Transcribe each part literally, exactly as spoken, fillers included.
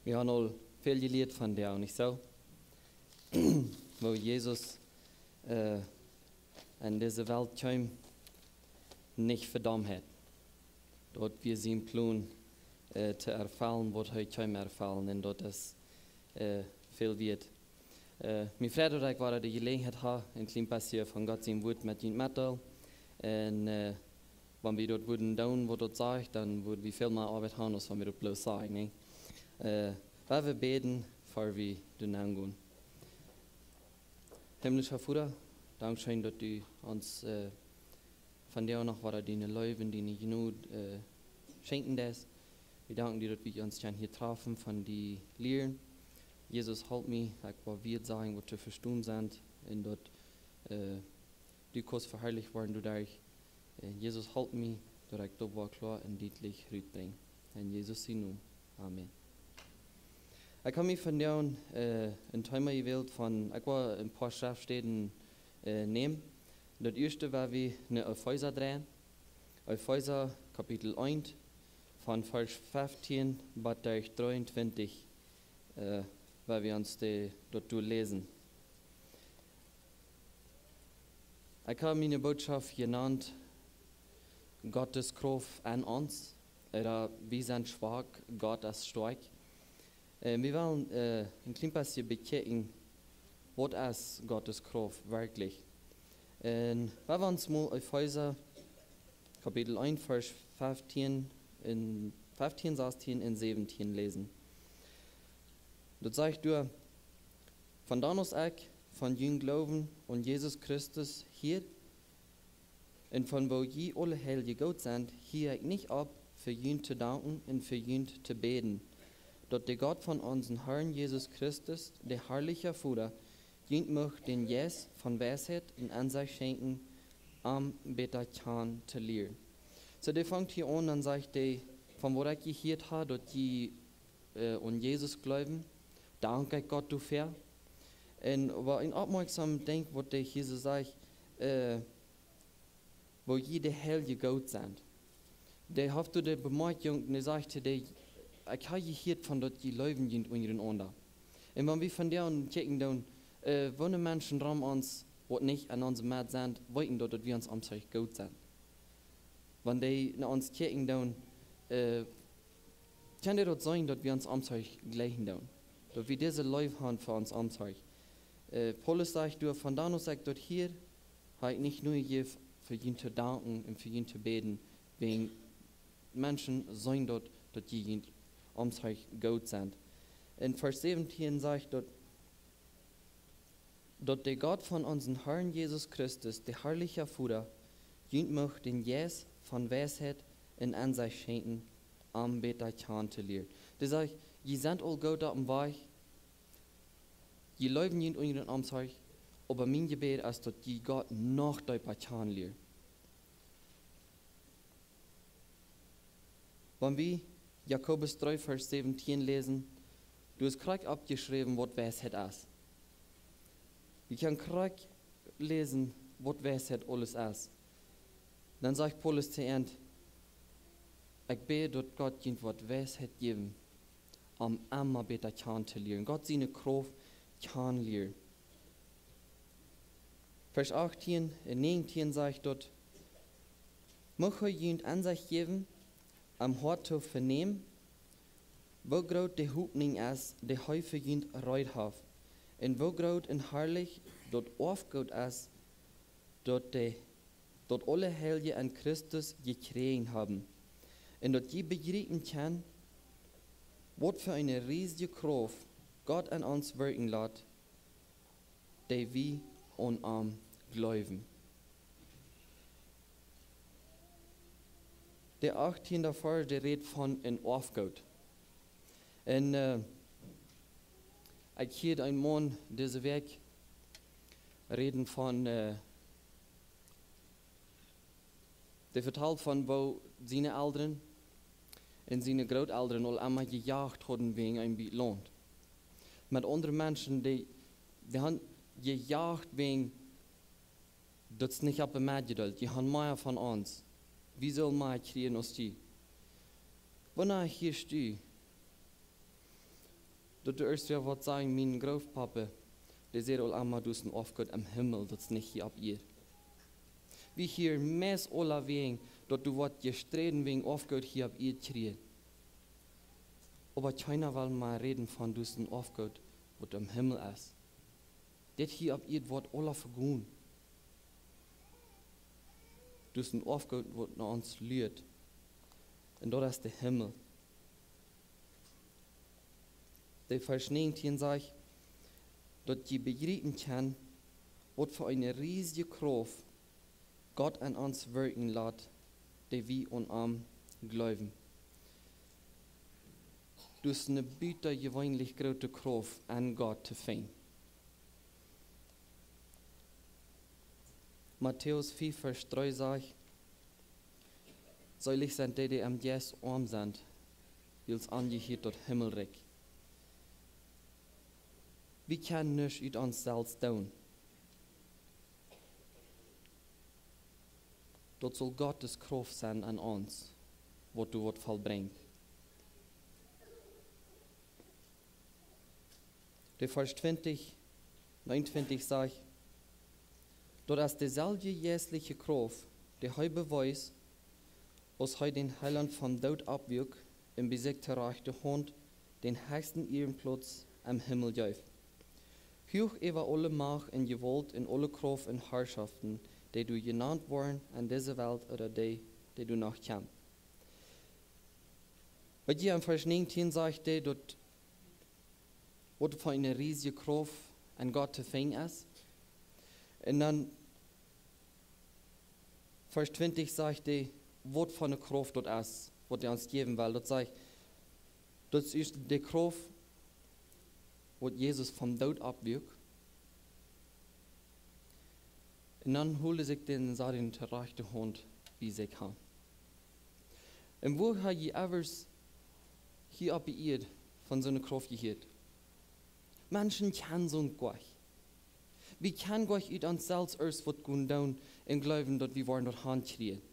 Wie haben aul väl jelieet von däm, nich soo? Woo Jesus äh, enn dise Welt kjeem, nich vedaumt haft. Daut wia sien Plon äh, to erfellen, waut hee kjeem erfellen. Un daut es äh, väl wieet. Äh, mie freit daut ekj wada de Jeläajenheit ha, een kjlien bät von Gott sien Wuat met junt mettodeelen. Un äh, wan wie daut wudden doonen, waut daut sajcht, dan wudden wie väl mea Oabeit haben, aus wan wie daut bloos sajen, nä? Äh, wan wie bäden, ea wie doa nenn gonen. Himmlischa Voda, dankscheen, daut du ons äh, vondoag noch wada diene Leew un diene Jnod äh, schenkjen deist. Wie danken die, daut wie ons kjennen hia träfen, von die lieren. Jesus, help mie, ekj well wieet sajen, waut to vestonen sent, un daut äh, du kaust veharlicht woaren doaderch. Äh, Jesus, help mie, daut ekj daut wada kloa un dietlich rutbrinj. Enn Jesus sien Nomen. Amen. Ekj hab mie vondoag äh, een Thema jewält von, ekj well een poa Schreftstäden äh, nämen. Daut ieeschte, wua wie no Efeesa dreien. Efeesa Kapitel eent, von Varsch feftieen bat dree un twintich, äh, wua wie ons de, daut doa läsen. Ekj hab miene Botschaft jenant: Gottes Krauft enn ons. Ooda: Wie sent schwak, Gott es stoakj. Äh, wie wellen äh, een kjlien bät bekjikjen, waut es Gottes Krauft werkjlich. Un wan wie ons mol Efeesa Kapitel eent, Varsch feftieen un, feftieen, sastieen un säwentieen läsen. Daut sajcht doa: Von dan aus ekj von jun Gloowen aun Jesus Christus hieed, un von woo jie aule Heilje jegoot sent, hia ekj nich opp, fa junt to danken un fa junt to bäden, daut de Gott von onsen Harn Jesus Christus, de harlicha Voda, junt mucht dän Jeist von Weisheit un Ensecht schenkjen, am bäta kjanen to lieren. Soo, dee fangt hia aun un sajcht, dee, von waut ekj jehieet hab, daut jie äh, aun Jesus jleewen, dank ekj Gott doafäa. Un oba een oppmoaksom Dinkj, waut dee hia soo sajcht, äh, woo jie de Heilje jegoot sent. Dee haft doa de Bemoakjunk, un dee sajcht, dee, ekj hab jehieet von daut jie leewen junt unjarenaunda. Un wan wie vondoag kjikjen doonen, äh, woone Menschen rom ons, waut nich aun onse Medd sent, weeten daut, daut wie ons aum Hoat goot sent. Wan dee no ons kjikjen doonen, äh, kaun daut sennen, daut wie ons aum Hoat jlikjen doonen. Daut wie dise Leew haben fa ons aum Hoat. Äh, Paulus sajcht doa: Von dan aus ekj daut hieed, hab ekj nich noajäft, fa junt to danken un fa junt to bäden, wäajen Menschen seenen daut, daut jie junt aum Hoat goot sent. Un Varsch säwentieen sajcht daut, daut de Gott von onsen Harn Jesus Christus, de harlicha Voda, junt mucht dän Jeist von Weisheit un Ensecht schenkjen, am bäta kjanen to lieren. Dee sajcht, jie sent aul goot oppem Wajch, jie leewen junt unjarenaunda, oba mien Jebäd es, daut jie Gott noch deepa kjanen lieren. Wan wie Jakobus dree, Varsch säwentieen läsen, doa es krakjt oppjeschräwen, waut Weisheit es. Wie kjennen krakjt läsen, waut Weisheit aules es. Dan sajcht Paulus to an: Ekj bäd, daut Gott junt woat Weisheit jäwen, om emma bäta kjanen to lieren, Gott siene Krauft kjanen lieren. Varsch achtieen un näajentieen sajcht daut: Mucht hee junt Ensecht jäwen, om Hoat to venämen, woo groot de Hopninj es, dee hee fa junt reed haft, un woo groot un harlich daut Oafgoot es, daut de, daut aule Heilje enn Christus jekjräajen haben, un daut jie bejriepen kjennen, waut fa eene riesje Krauft Gott enn ons wirkjen lat, dee wie aun am jleewen. De achtieende Varsch, dee rät von een Oafgoot. Un äh, ekj hieed een Maun dise Wäakj räden von, äh, dee vetald von woo siene Elren un siene Grootelren aul emma jejoacht hauden wäajen een bät Launt. Met aundre Menschen, dee, dee haben jejoacht wäajen, daut es nich opp de Medd jedeelt, dee haben mea von ons. Wie sellen mea kjrieen aus dee. Wanea hieescht du, Daut du ieescht wada waut sajen, mien Grootpapa, dee säd aul emma, du hast een Oafgoot em Himmel, daut es nich hia opp Ieed. Wie hieren meist aulawäajen, daut du woascht jesträden wäajen Oafgoot hia opp Ieed kjrieen. Oba kjeena well mea räden von du hast een Oafgoot, waut em Himmel es. Dit hia opp Ieed woat aula vegonen. Du hast een Oafgoot, waut no ons luat. Un daut es de Himmel. De Varsch näajentieen sajcht, daut jie bejriepen kjennen, waut fa eene riesje Krauft Gott aun ons wirkjen lat, dee wie aun am jleewen. Daut es eene butajeweenlich groote Krauft aun Gott to finjen. Matäus fief, Varsch dree sajcht: Seelich sent dee, dee em Jeist oam sent, wiels an jehieet daut Himmelrikj. Wie kjennen nuscht ut ons selfst doonen. Daut saul Gottes Krauft sennen aun ons, waut doa woat vollbrinjt. De Varsch twintich, näajenuntwintich sajcht: Daut es deeselwje jeistelje Krauft, dee hee bewiest, aus hee dän Heilaunt vom Doot oppwuak un bie sikj to rajchte Haunt dän hechsten Ierenplauz em Himmel jeef. Huach äwa aule Macht un Jewault un aule Krauft un Harschoften, dee doa jenant woaren aun dise Welt ooda dee, dee doa noch kjemt. Waut hia em Varsch näajentieen sajcht, dee daut, waut fa eene riesje Krauft aun Gott to finjen es. Un dan Varsch twintich sajcht dee, waut fa eene Krauft daut es, waut hee ons jäwen well. Daut sajcht, daut es ieescht de Krauft, waut Jesus vom Doot oppwuak. Un dan hold sikj dän Satan to rajchte Haunt bie sikj aun. Un woo ha jie ever hia opp de Ieed von soone Krauft jehieet? Menschen kjennen soont goanich. Wie kjennen goanich ut ons selfst ieescht waut gonen doonen un jleewen, daut wie woaren daut han kjrieen.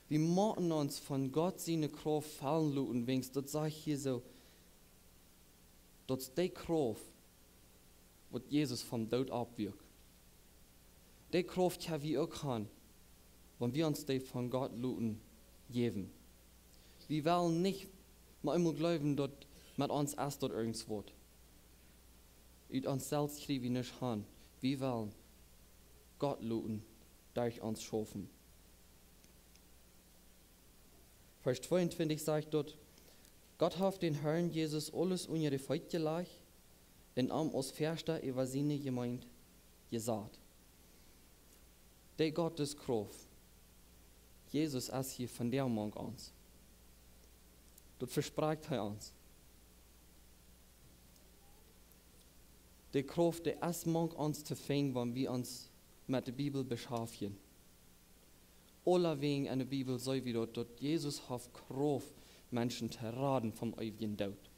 Wie motten ons von Gott siene Krauft fellen loten, wäajens daut sajcht hia soo, daut es dee Krauft, waut Jesus vom Doot oppwuak. Dee Krauft kjenn wie uk han, wan wie ons dee von Gott loten jäwen. Wie wellen nich mau eemol jleewen, daut met ons es daut irjentwaut. Ut ons selfst kjrie wie nuscht han. Wie wellen Gott loten derch ons schaufen. Varsch tweeuntwintich sajcht daut: Gott haft dän Harn Jesus aules unja de Feet jelajcht un am aus Väaschta äwa siene Jemeent jesat. Dee Gottes Krauft, Jesus es hia vondoag mank ons. Daut vesprakjt hee ons. Dee Krauft, dee es mank ons to finjen, wan wie ons met de Bibel beschaftjen. Aulawäajen enne Bibel seenen wie daut, daut Jesus haft Krauft, Menschen to raden vom eewjen Doot.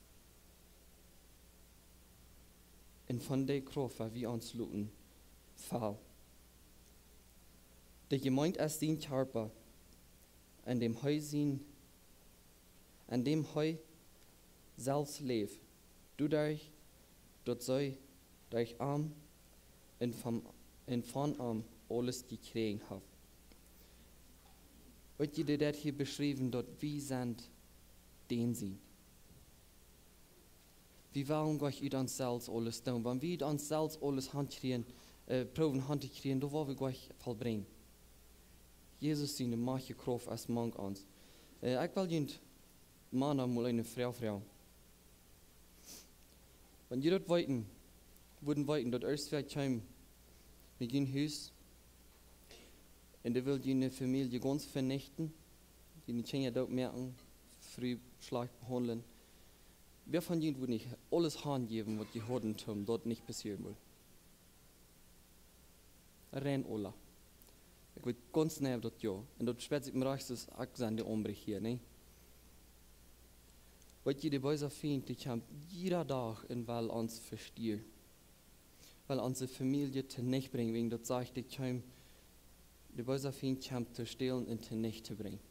Un von dee Krauft woa wie ons loten fellen. De Jemeent es sien Kjarpa, aun däm hee sien, aun däm hee selfst läft, doaderch daut see derch am un von, un von am aules jekjräajen haft. Weet jie, dee daut hia beschriewen, daut wie sent dän sien. Wie wellen goanich ut ons selfst aules doonen. Wan wie ut ons selfst aules han kjrieen, äh, proowen han to kjrieen, dan woa wie goanich vollbrinjen. Jesus siene majchtje Krauft es mank ons. Äh, ekj well junt Mana mol eene Froag froagen. Wan jie daut weeten, wudden weeten, daut ieescht wäa kjeem no jun Hus un dee wull june Famielje gaunz venichten, june Kjinja dootmoaken, Fru schlajcht behaundlen. Wäa von junt wudd nich aules hanjäwen, waut jie hauden, om daut nich passieren wudd? Rein aula. Ekj weet gaunz jeneiw daut jo. Un daut spieet sikj mie rajcht, daut ekj sie de Ombrecht hia, nä? Weet jie, de beese Fient, dee kjemt jieda Dach un well ons vestieren. Well onse Famielje tonicht brinjen, wäajen daut sajcht, dee kjeem, de beese Fient kjemt to stälen un tonicht to brinjen.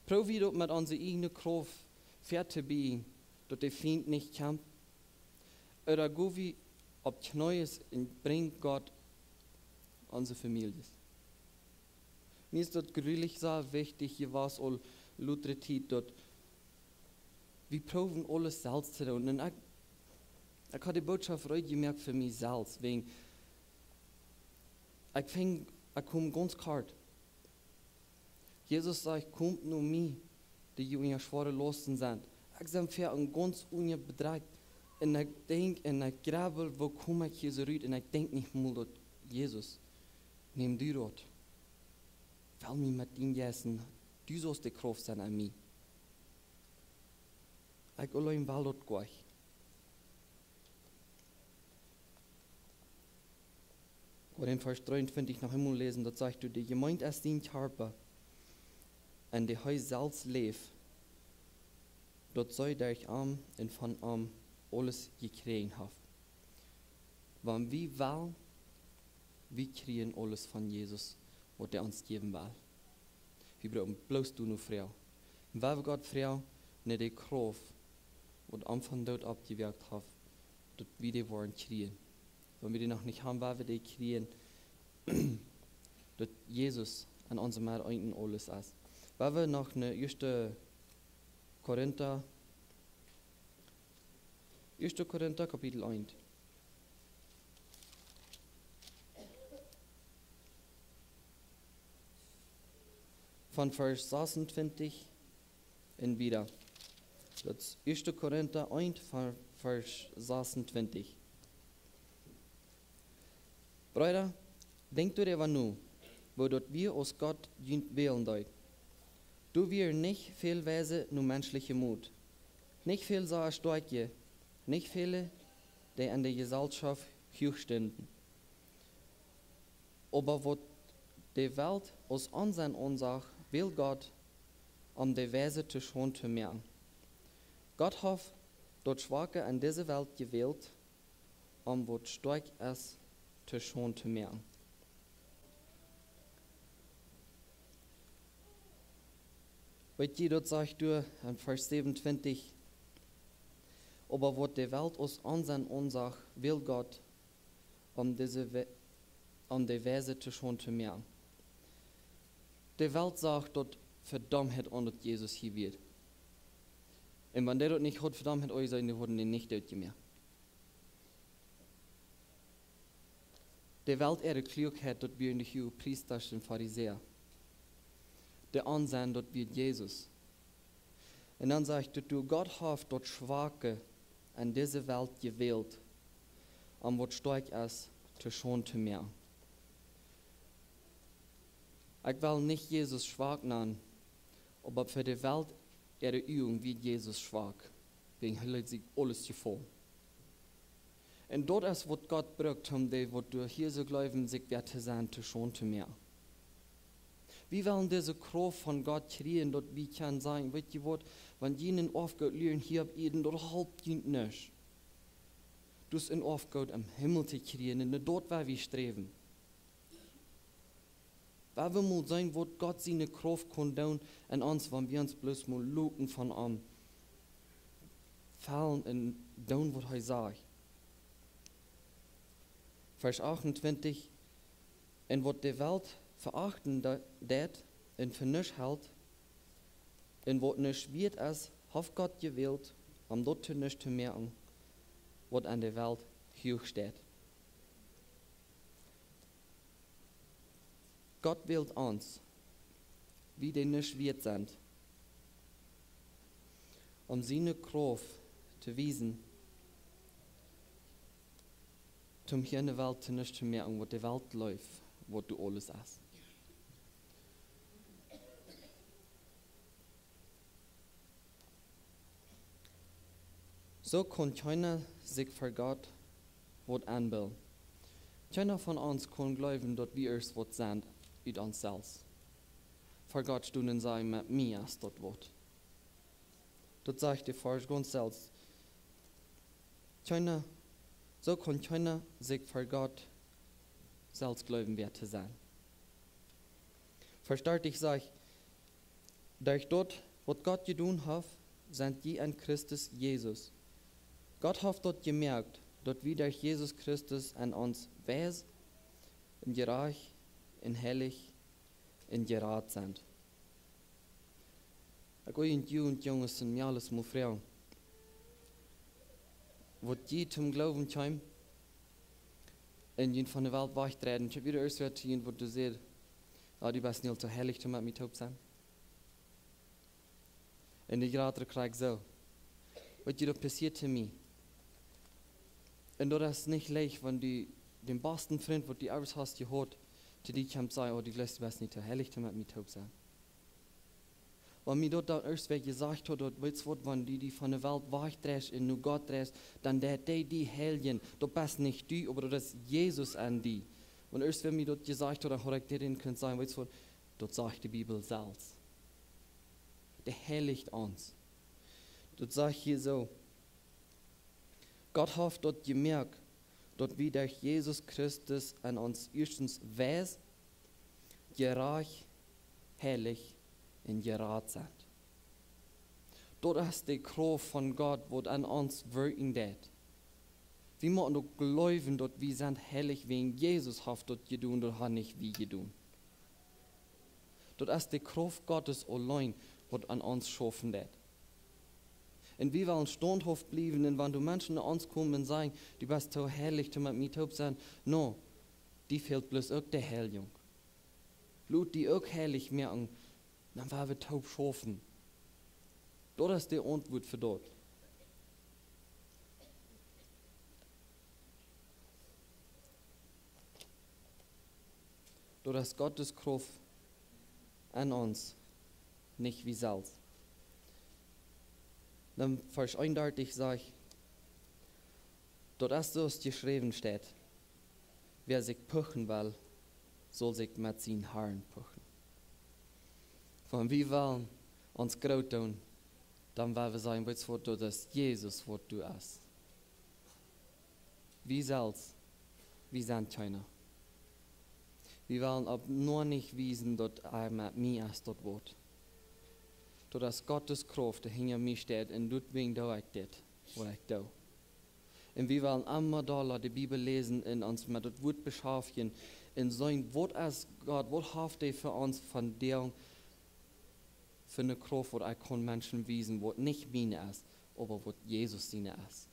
Proow wie daut met onse ieejne Krauft Fäa to bie, daut de Fient nich kjemt? Ooda go wie opp Kjnees un brinj Gott onse Famieljes? Mie es daut grulich sea wichtich jewast aul lutre Tiet, daut wie proowen aules selfst to doonen. Un ekj, ekj haud de Bootschoft reed jemoakt fa mie selfst, wäajen ekj funk, ekj kom gaunz kort. Jesus sajcht: "Komt no mie, dee jie unja schwoare Lausten sent." Ekj sie fäa un gaunz unja Bedrekjt. Un ekj denkj un ekj grebbel, woo kom ekj hia soo rut? Un ekj denkj nich mol daut: "Jesus, näm du daut. Fell mie met dien Jeist un du saust de Krauft sennen aun mie." Ekj auleen well daut goanich. Ekj well en Varsch dreeuntwintich noch eemol läsen, daut sajcht: "Du, de Jemeent es sien Kjarpa, un dee hee selfst läft, daut see derch am un von am aules jekjräajen haft." Wan wie wellen, wie kjrieen aules von Jesus, waut hee ons jäwen well. Wie brucken bloos doano froagen. Un wan wie Gott froagen no de Krauft, waut am vom Doot oppjewakjt haft, daut wie dee woaren kjrieen. Wan wie dee noch nich haben, woa wie dee kjrieen, daut Jesus aun onse Medd eent un aules es. Woa wie noch no ieeschte Korinta, ieeschte Korinta Kapitel eent. Von Varsch sasuntwintich un wieda. Daut es ieeschte Korinta eent von Varsch sasuntwintich. Breeda, denkjt doaräwa no, woo daut wia, aus Gott junt wälen deed. Doa wieren nich väl Weise no menschliche Mot, nich väl sea stoakje, nich väle, dee enne Jeselschoft huach stunden. Oba waut de Welt aus Onsenn aunsach, wäld Gott, om de Weise to Schaund to moaken. Gott haft daut Schwake en dise Welt jewält, om waut stoakj es to Schaund to moaken. Weet jie, daut sajcht doa en Varsch säwenuntwintich: "Oba waut de Welt aus Onsenn aunsach, wäld Gott, om dise We-, om de Weise to Schaund to moaken." De Welt sach daut Vedaumtheit aun, daut Jesus hia wia. Un wan dee daut nich haud Vedaumtheit aunjeseenen, dee hauden dän nich doot jemoakt. De Welt äare Kluakjeit, daut wieren de Huagepriesta un Farisäa. De Onsenn, daut wia Jesus. Un dan sajcht et doa: "Gott haft daut Schwake en dise Welt jewält, om waut stoakj es to Schaund to moaken." Ekj well nich Jesus schwak nanen, oba fa de Welt äare Uagen wia Jesus schwak, wäajen hee leet sikj aules jefaulen. Un daut es waut Gott brukt, om dee, waut doa hia soo jleewen, sikj wada to sennen, to Schaund to moaken. Wie wellen dise Krauft von Gott kjrieen, daut wie kjennen sajen: "Weet jie waut, wan jie eenen Oafgoot lieren hia opp Ieed, daut halpt junt nuscht. Daut es een Oafgoot em Himmel to kjrieen, un daut woa wie sträwen." Woa wie mol seenen, waut Gott siene Krauft kaun doonen en ons, wan wie ons bloos mol loten von am fellen un doonen, waut hee sajcht. Varsch achtentwintich: "Un waut de Welt veachten de-, deit un fa nuscht helt, un waut nuscht wieet es, haft Gott jewält, om daut to nuscht to moaken, waut en de Welt huach steit." Gott wält ons, wie dee nuscht wieet sent, om siene Krauft to wiesen, om hia en de Welt to nuscht to moaken, waut de Welt jleeft, waut doa aules es. Soo kaun kjeena sikj ver Gott waut enbillen. Kjeena von ons kaun jleewen, daut wie ieescht waut sent ut ons selfst ver Gott stonen un sajen: "Met mie es daut waut." Daut sajcht de Varsch gaunz selfst. Kjeena, soo kaun kjeena sikj ver Gott selfst jleewen, wäa to sennen. Varsch dartich sajcht: "Derch daut, waut Gott jedonen haft, sent jie en Christus Jesus. Gott haft daut jemoakt, daut wie derch Jesus Christus en ons weis un jerajcht un heilich un jerat sent. Ekj well junt, junt Junges un Mejales mol froagen, waut jie toom Gloowen kjeemen un junt von de Welt wajchdreiden. Ekj hab wada ieescht jeheat, waut doa säd: "Ah, du best nich too heilich, om met mie toop to sennen." Un de jratre kjrieech soo: "Weetst du, daut passieet to mie." Un daut es nich leicht, wan du dän basten Frint, waut du ever hast jehaut, to die kjemt sajen: "Oh, du jleefst, du best nich too heilich, om met mie toop to sennen." Wan mie daut dan ieescht wäa jesajcht haud, daut, weetst waut, wan du die von de Welt wajchdreist un no Gott dreist, dan deit dee die heiljen. Daut best nich du, oba daut es Jesus en die. Wan ieescht wäa mie daut jesajcht haud, dan haud ekj dit en kunt sajen: "Weetst waut, daut sajcht de Bibel selfst. Dee heilicht ons." Daut sajcht hia soo: Gott haft daut jemoakt, daut wie derch Jesus Christus en ons ieeschtens weis, jerajcht, heilich un jerat sent. Daut es de Krauft von Gott, waut en ons wirkjen deit. Wie motten uk jleewen, daut wie sent heilich, wäajen Jesus haft daut jedonen, daut ha nich wie jedonen. Daut es de Krauft Gottes auleen, waut en ons schaufen deit. Un wie wellen staunthauft bliewen, un wan doa Menschen no ons komen un sajen: "Du best too heilich, om met mie toop to sennen", no, die fält bloos uk de Heiljunk. Lot die uk heilich moaken, dan woa wie toop schaufen. Daut es de Auntwuat fa daut. Daut es Gottes Krauft en ons, nich wie selfst. Dan Varsch eenundartich sajcht: "Daut es soo aus jeschräwen steit: Wäa sikj puchen well, saul sikj met sienen Harn puchen." Wan wie wellen ons groot doonen, dan woa wie sajen: "Weetst waut, daut es Jesus, waut doa es." Wie selfst, wie sent kjeena. Wie wellen opp noch nich wiesen, daut hee met mie es, daut Wuat. Daut es Gottes Krauft, dee hinja mie steit, un doawäajen doo ekj dit, waut ekj doo. Un wie wellen emma dolla de Bibel läsen un ons met daut Wuat beschaftjen un seenen, waut es Gott, waut haft hee fa ons vondoag fa eene Krauft, waut ekj kaun Menschen wiesen, waut nich miene es, oba waut Jesus siene es.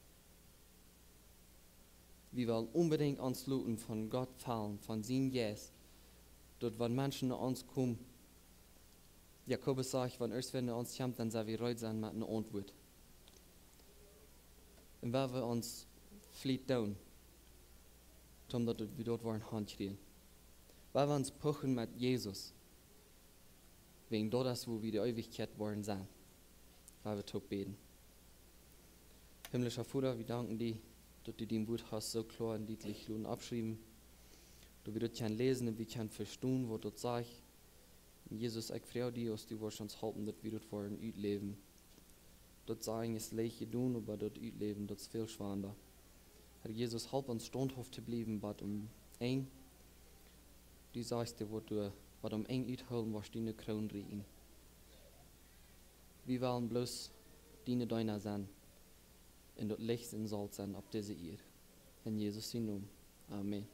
Wie wellen onbedinjt ons loten von Gott fellen, von sienen Jeist, daut wan Menschen no ons komen, Jakobus sajcht, wan irjentwäa no ons kjemt, dan sell wie reed sennen met eene Auntwuat. Un wan wie ons Fliet doonen, toom daut wie daut woaren han kjrieen. Wan wie ons puchen met Jesus, wäajen daut es, wua wie de Eewichkjeit woaren sennen. Wan wie toop bäden. Himmlischa Voda, wie danken die, daut du dien Wuat hast soo kloa un dietlich loten oppschriewen, daut wie daut kjennen läsen un wie kjennen vestonen, waut daut sajcht. Un Jesus, ekj froag die, aus du wurscht ons halpen, daut wie daut woaren utläwen. Daut sajen es leicht jedonen, oba daut utläwen, daut es väl schwanda. Herr Jesus, halp ons staunthauft to bliewen bat aum Enj. Du sajchst, dee waut doa bat aum Enj uthoolen, woascht du ne Kroon kjrieen. Wie wellen bloos diene Deena sennen un daut Licht un Solt sennen opp dise Ieed. En Jesus sienen Nomen. Amen.